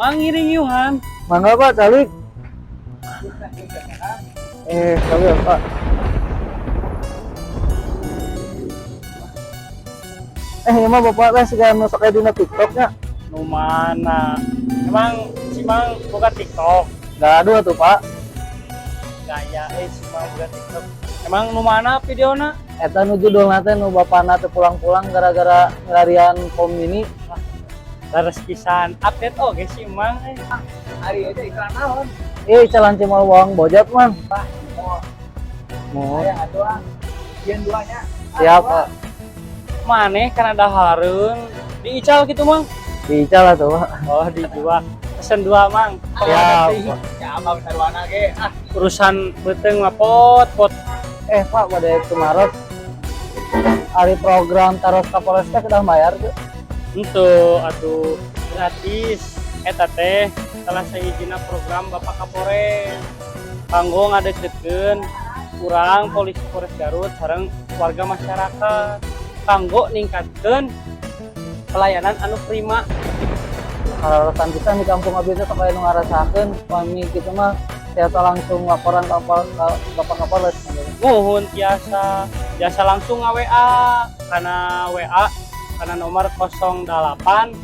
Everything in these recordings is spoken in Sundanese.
Mang, ngiring ngiuhan. Mangga, Pak, calik. Eh, kali ya, Pak. Eh, ieu mah Bapak teh siga nu sok aya dina TikTok nya. Nu mana? Emang si Mang buka TikTok? Gaduh atuh, Pak. Gaya si Mang buka TikTok. Emang nu mana videona? Eta nu judulna teh nu bapana teu pulang-pulang gara-gara milarian pom mini. Leres pisan. Update oge si Mang eh. Ari itu iklan naon? Eh, jalan cimol bawang bojot, Mang. Oh, Mau. aya atuh ah. Sieun duanya. Siap, Pak. Maneh kana dahareun diical gitu, Mang. Diical atuh, Pak. Oh, dijual. Pesen dua, Mang. Siap, Pak. Ya abang sarwana ge ah. Urusan beuteung mah pot pot. Eh, Pak, pada kemarin ari program taros Kapolres teh udah bayar tuh? Henteu atuh, gratis. Eta teh salah sahijina program Bapak Kapolres kanggo ngadeketkeun urang polisi Polres Garut sareng warga masyarakat, kanggo ningkatkeun pelayanan anu prima. Kaleresan pisan di kampung abdi teh sok aya nu ngarasakeun, pami kitu mah tiasa langsung laporan ke Bapak Kapolres? Muhun, tiasa, biasa langsung nge-WA karena WA karena nomor 08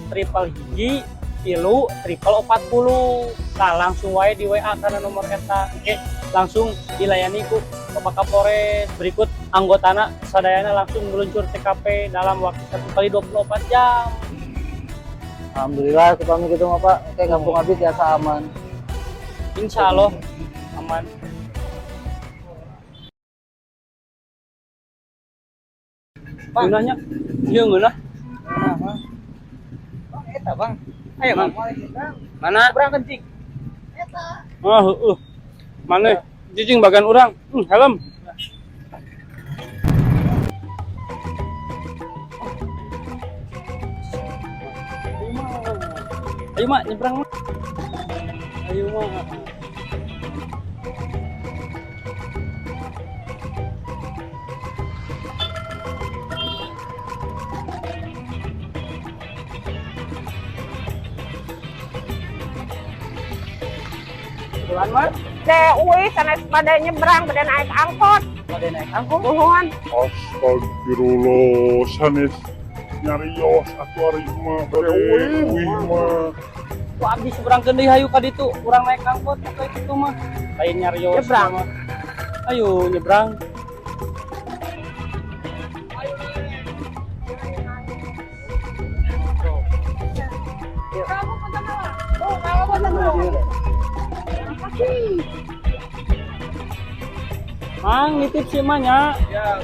111 3 444 0. Nah, langsung wae di WA karena nomor eta. Oke, langsung dilayani ku Bapak Kapolres berikut anggotana sadayana, langsung meluncur TKP dalam waktu 1 kali 24 jam. Alhamdulillah pami kitu mah, Pak. Oke, kampung abdi tiasa aman. Insya Allah aman. Bang. Ngeunahnya, iya ngeunah. Nah, Bang. Bang, eta, Bang. Ayo, Bang, moal nyebrang. Mana? Nyebrang kencing. Eta. Oh, heeh. Mana? Cicing bagian urang. Helm. Ayo, Mak, nyebrang, Mak. Ayo, Mak. Bulan, Mak. Teh uih sanes bade nyebrang, bade naik angkot. Bade naik angkot. Muhun. Astagfirullah, sanes nyarios atuh ari mah bade uih mah. Ku abdi seberangkeun deui, hayu ka ditu. Urang naik angkot kayak kitu mah. Lain nyarios. Nyebrang. Mah. Ayo nyebrang. Kamu punten apa? Oh, kamu punten. Makasih. Mang, nitip si nya. Ya.